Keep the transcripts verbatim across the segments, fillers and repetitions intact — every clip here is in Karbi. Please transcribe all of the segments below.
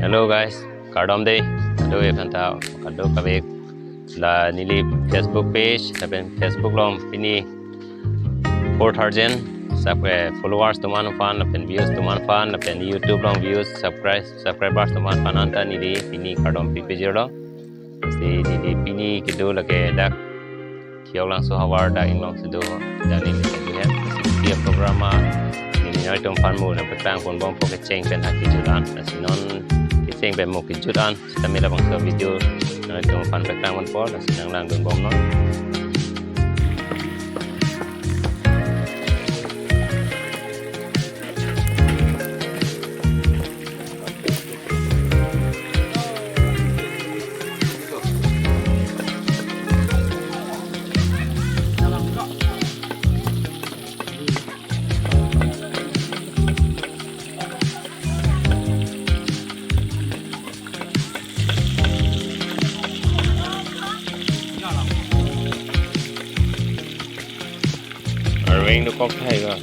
Hello guys, kardom dei. Hello, ephanta, hello, kavek. La neli Facebook page, lapen Facebook along pini four thousand sub-, eh, followers atum aphan, lapen views atum aphan, lapen YouTube along views, subscribe, subscribers atum aphan anta neli pini kardom pipejirlo. Lasi neli pini kedo lake dak Khiok Langso havar dak Inglong si do, dak neli kedo ya. Lasi pi a-program ma neli nanglitum aphan mo nangpaklang ponbompo kecheng pen ha kejut an. Lasi non kecheng pen mo kejut an sitame labangso video nanglitum aphan paklang ponpo, lasi nanglangdun bomnon. Arveng dokok thai ba.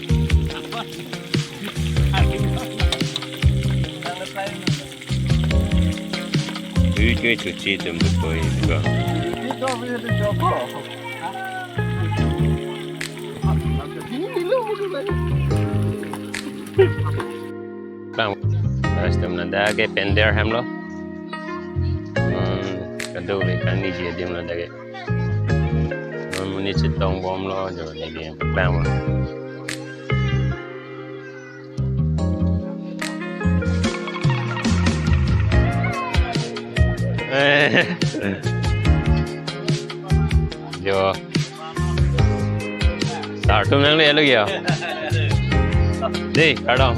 Ui, ke chuchi tum dokoi ba. Bang, guys, atum nada ke pender hem lo. Hmm, kado ke kani ji adim nada ke. Hmm, monit chetong bomlo, jo ni ke bang. Eh. Jo. Sar atum nangle-lo ya. Dei, kardom.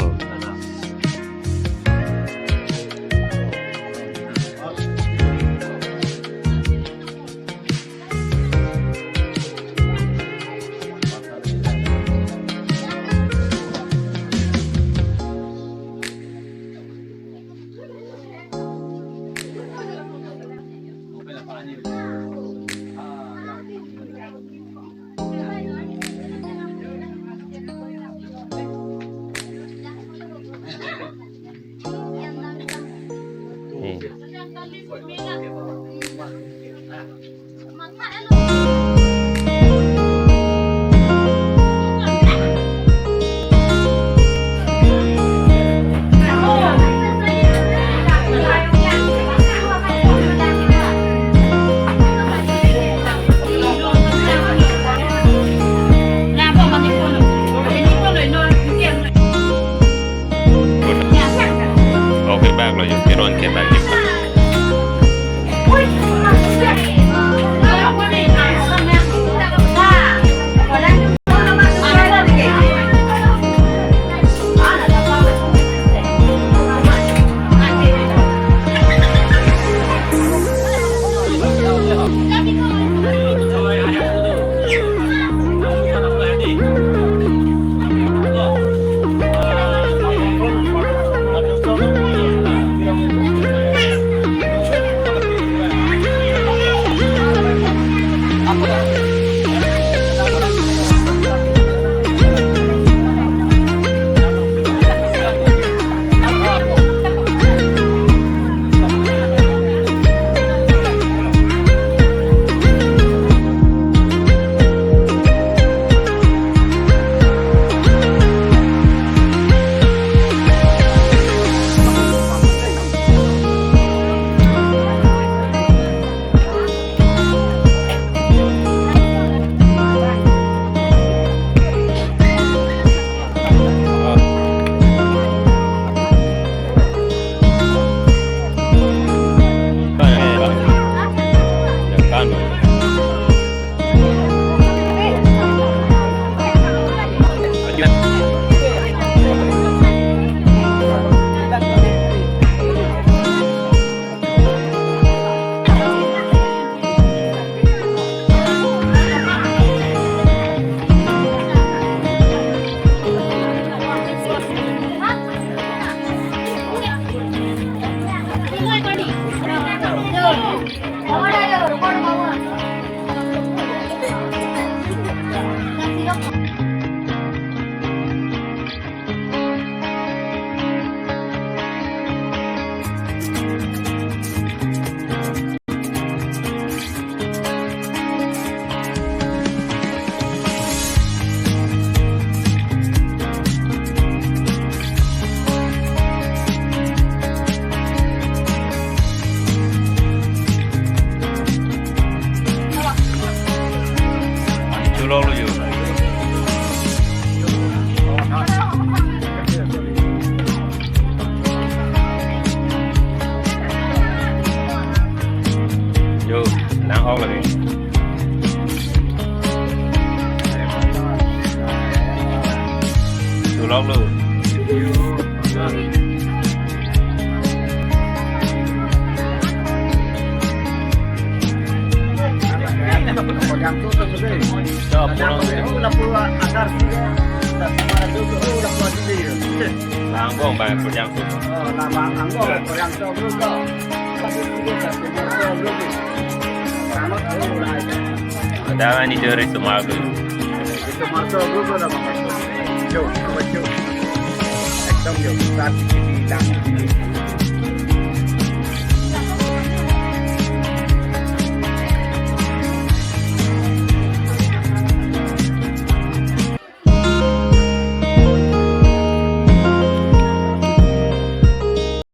Okay, bag lo yun, kiron ke bag yun. Lok lagi. Tulok lo. Angbong ba, podium. Ada ni dari semua tu. Itu masuk dulu lah, Bang. Yo, apa, yo? Ekdom, yo, saat ini lang.